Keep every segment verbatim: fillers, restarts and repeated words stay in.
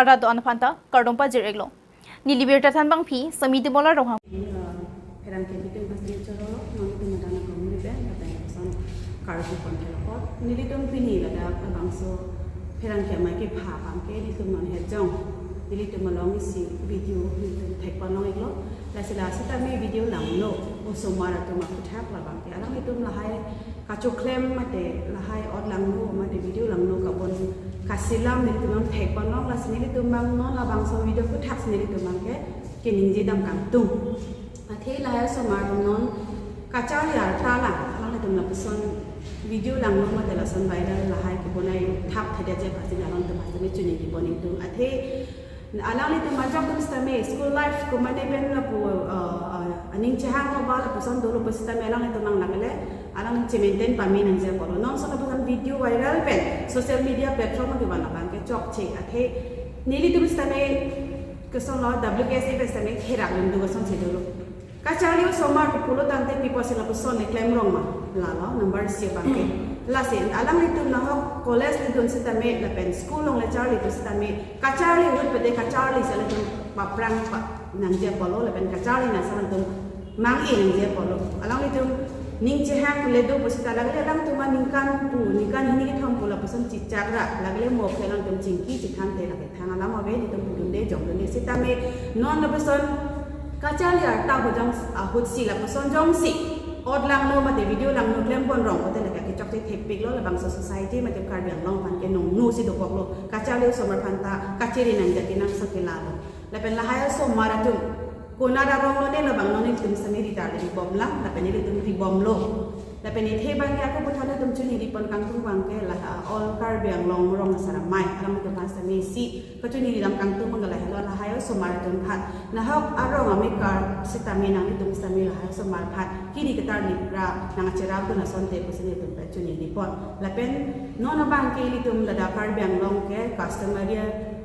Rado anphanta kardom pajir-iklo. Neli birta thanbangpi Sami Demola Ronghang. Pherangke bitung pasni choro, nong itu madana kong ribe, patang kosong karju pon thelokot. Nelitum pini ladak labangso pherangke amei kepha abangke nelitum non hejong. Nelitum along isi video nelitum thekpon long-iklo. Lasi la sitame video langno, osomar atum aphuthak labangke alanglitum lahai kachoklem mate lahai ot langno mate video langno kabon kasilam nelitum non thekpon long, lasi nelitum abang non labangso video aphuthak si nelitum abangke keningje dam kangtung. Athe lahai osomar atum non kacharli arta lang, alanglitum lapuson video langno mate lason viral lahai kebonai thap theda je pasi alanglitum pasi me chuningje pon ingtung. Athe alanglitum ajok atum sitame school life komane pen lapu, uh, uh, aning chehang ko ba lapuson dolo pusitame alanglitum nang lagale alang che-maintain pame nangji apotlo. Non son lapuson video viral pen social media platform kevan abangke chokche. Athe nelitum sitame kosonlo, W K S A pen sitame therak dun do kosonsi dolo. Kacharli osomar pulo tangte pi apotsi lapuson le klem rong ma? Lalo number isi abangke. Lasi alanglitum nahok college ledun sitame lapen school along le charli pusitame kacharli ahut pede kacharli si alanglitum paprang pa nangji apotlo lapen kacharli nangsi alanglitum mang-e nangji apotlo. Alanglitum ning chehang le do pusita lagale alanglitum aningkan pu, ningkan hini kethom pu lapuson chichak ra lagale mo ke alanglitum chingki chethang te lake thang alam ave, nelitum pudunde jongdunde sitame non lapuson kacharli arta ahut jong, ahut si lapuson jongsi ot langno mate video langno klem pon rong pote lake kechokche thepiklo, labangso society mate Karbi Anglong aphan ke nongno si dokoklo. Kacharli osomar aphanta kachere nangji kenangsot ke lalo. Lapen lahai osomar atum konat arong lone labang non nelitum sitame ritar le ribom lang, lapen nelitum ribomlo. Lapen athe abangke ako puthot nelitum chuningri pon kangtung abangke la, uh, all Karbi Anglong rong asar amei alanglitum aphan sitame isi kachuningri dam kangtung abang lahelo, lahai osomar atum aphan nahok arong amekar sitame nanglitum sitame lahai osomar aphan kiri ketar lipra nangcherap dun asonte pusi nelitum pen chuningri pon. Lapen non abangke ilitum ladak Karbi Anglong ke customary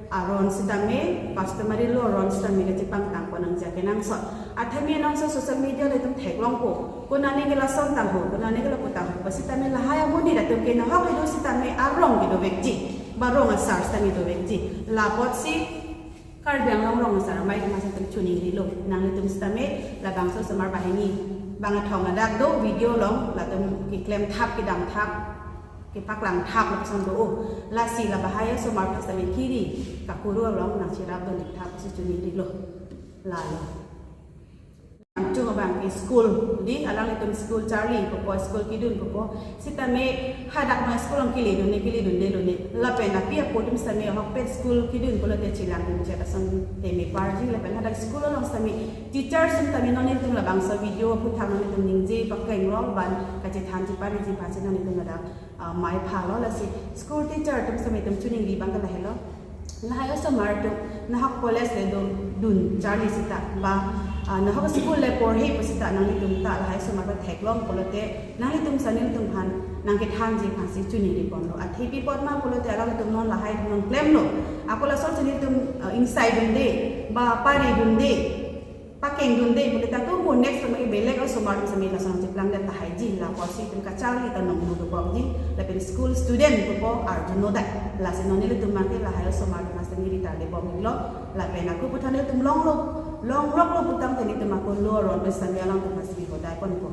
aron sitame, customary law aron sitame kachepangtang pon nangji kenangsot. Athe me non so social media le itum theklongpo, konane ke lason tangho, konane ke lapu tangho, pasitame lahai amonit atum ke nahok kedo sitame arong kedovekji, ba rong asar sitame dovekji. La apotsi Karbi Anglong rong asar amei atum si itum chuningrilo. Nanglitum sitame labangso osomar banghini bang athong ladak do video along latum keklem thap kedam thap kepaklang thap lapuson do-o. Lasi la bahai osomar aphan sitame kiri kakuru along nangcherap dun thap si chuningrilo. Lalo. Chung abangke school, di alanglitum school charli pupo, school kedun pupo. Sitame hadak ma school along keledunde, keledunde lone. Lapen api apo atum sitame ahokpet school kedun pulote chelang dun chet asonte me parji. Lapen hadak school along sitame teacher atum sitame non nelitum labangso video aphuthak non nelitum ningje pakeng rong ban kachethan chepariji pasi non nelitum ladak, ah, mei phalo. Lasi school teacher atum sitame itum chuningri abangke lahelo. Lahai osomar atum nahok college le do dun charli sita ba, ah, nahok school le porhi pusita nanglitum ta lahai osomar aphan theklong pulote nanglitum sitame nelitum aphan nangkethanji aphansi chuningri ponlo. Athe pi apot ma pulote alanglitum non lahai atum non klemlo. Ako lason si nelitum, ah, ingsai dunde ba pari dunde pakeng dunde pulote ako mo next time ke belek osomar atum sitame lason cheplangdet tahaiji, la apotsi itum kacharli ta nongno dokokji, lapen school student pupo arjuno dak. Lasi non nelitum abangke lahai osomar atum sitame ritar le bomlo, lapen ako puthot nelitum longlo, longloklo putangte nelitum ako law aron pen sitame alangtum sitame hodai ponpo.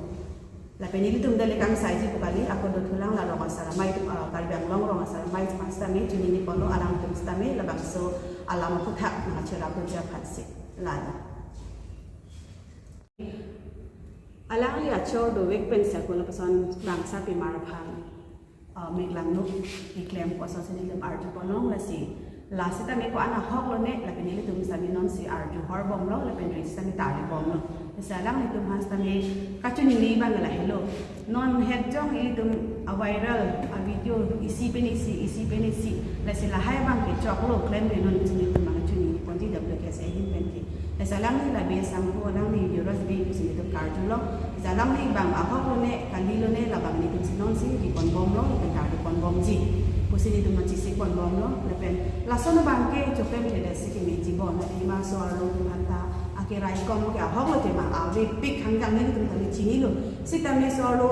Lapen nelitum dale kangsaiji pu kali, ako dothulang la rong asar amei atum, ah, Karbi Anglong rong asar amei atum sitame chuningri ponlo, alangtum sitame labangso alam aphuthak nangcherap dunji aphansi. Lalo. Alangli achor dovek pensi ako lapuson bangsa pimar aphan, ah, meklangno keklem kosonsi nelitum arju pon long. Lasi la sitame ko-an ahok lone, lapen nelitum sitame nonsi arju hor bomlo, lapen ri sitame tarli bomlo. Lasi alanglitum aphan sitame kachiningri abang lahelo. Non het jong ilitum a-viral a-video isi pen isi, isi pen isi. Lasi lahai abangke choklo, klemri non pusi nelitum abang chiningri ponji W K S A ahin penke. Lasi alangli la B S Sangho, alangli Yuvraj Bey pusi nelitum karjulong. Lasi alangli abang ahok lone, kali lone, labang nelitum si nonsi ri pon bomlo, lapen tarli pon bomji pusi nelitum nonsi si pon bomlo. Lapen lason abangke choklem theda si kemeji bon, lapen ima so-arlo atum aphanta akeraikom ke ahok lo tema avepik hangjang nelitum tame chinilo. Sitame so-arlo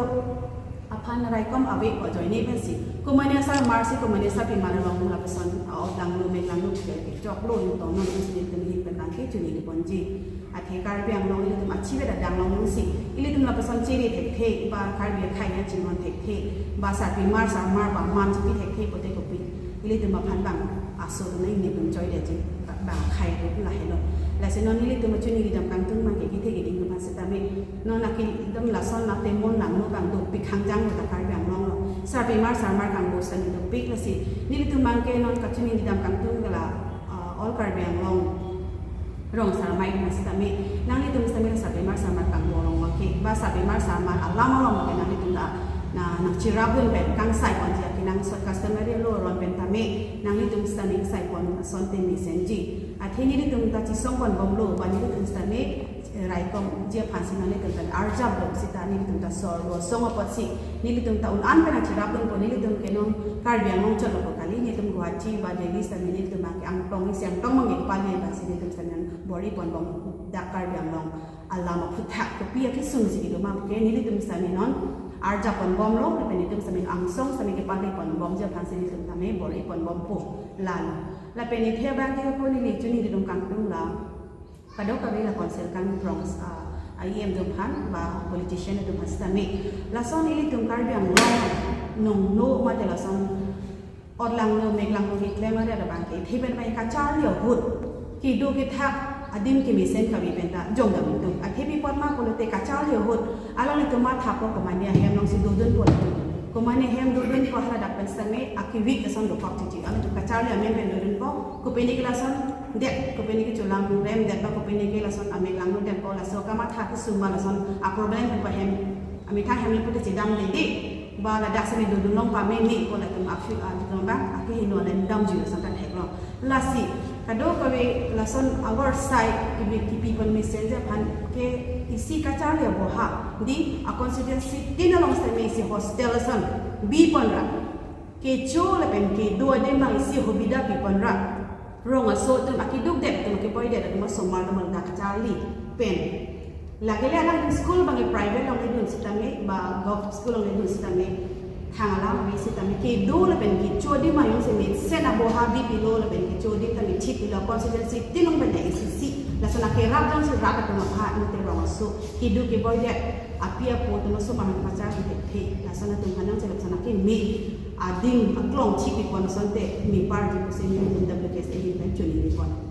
a aphan raikom ave ko ajoine pensi, komane asarmar si komane asarpimar along lapuson, a, otlanglo, meklanglo, ke, ke, choklo, ingtonglo, isi ilitum ahin pen abangke chini ponji. Athe Karbi Anglong ilitum achive adang alongsi ilitum lapuson chiri thekthe, ba Karbi akhei nangchinghon thekthe, ba sarpimar sarmar ba man chipi thekthe pote kopi, ilitum aphan bang aso atum nangning pen choidetji, bang akhei atum lahelo. Lasi non ilitum achini kedam kangtung abangke kethe keding atum aphan setame, non akidam lason atemon langno kangduk pikhangjang ta Karbi Anglong lo. Sarpimar sarmar kangbo sani dopik, lasi nelitum abangke non kachini kedam kangtung ke la, ah, All Karbi Anglong rong sarmai atum setame, nanglitum setame sarpimar sarmar kangbo along abangke, ba sarpimar sarmar alam along abangke nanglitum ta na nangcherapdun pen kangsai ponji, akenangsot customary law aron pen tame nanglitum setame sai pon asonte mesenji. Athe nelitum ta chesong ponbomlo, ba nelitum setame, eh, raikomji aphansi nanglitum ta arjaplo seta nelitum ta sorlo song apotsi nelitum ta un-an pen nangcherapdunpo, nelitum ke non Karbi Anglong chotlo kali, nelitum Guwahati ba Delhi setame nelitum abangke Angtong isi Angtong abangke pale, lasi nelitum setame bor-i ponbom dak Karbi Anglong alam aphuthak kopi akesung si kedo ma puke nelitum setame non arjap ponbomlo, lapen nelitum setame angsong setame kepale ponbomji aphansi nelitum tame bor-i ponbompo lalo. Lapen athe abangke ko neli chini kedam kangtung la kadokave la council kangprong, ah, E M atum aphan ba politician atum aphan setame, lason ilitum Karbi Anglong nongno mate lason otlanglo meklanglo keklem aret abangke, athe pen abangke kacharli ahut kedo kethak adim kemesen kave penta jongdam atum. Athe pi apot ma pulote kacharli ahut alanglitum mathapo komane ahem alongsi dodunpo latum. Komane ahem dodunpo, hala dak pen setame akivik ason dokok chichi. Alanglitum kacharli amen pen dodunpo. Kopine ke lason det, kopine ke cholangrem det, ba kopine ke lason ameklanglo detpo, laso kamatha kesung ma lason aproblem pen pa hem, amethang hem le pute chedam dede, ba ladak setame dodun long pameme ko latum afi, ah, latum abang akehingno le damji lason ta theklo. Lasi kadokave lason our side kipi, kipi pon mesenji aphan ke isi kacharli aboha di a constituency tin along setame isi hostel ason bi ponra, kecho lapen kedo adim abang isi hobida pi ponra, rong aso atum akeduk det atum akepoidet atum asomar atum along kacharli pen, lake le alang school abangke private along ledun setame ba govt school along ledun setame, thang alam ave setame kedo lapen kecho adim abang jongsi mesen aboha bipilo lapen kecho adim tame thikpilo, constituency tin along pen isi isi lason akerap jongsi rat atum aphan mate rong aso kedo kepoidet api apo atum asomar aphan pacharli thekthe, lason atum aphan nangchelok sana keme adim aklong thik pi pon asonte meparji pusi nelitum W K S A ahin pen chini pon.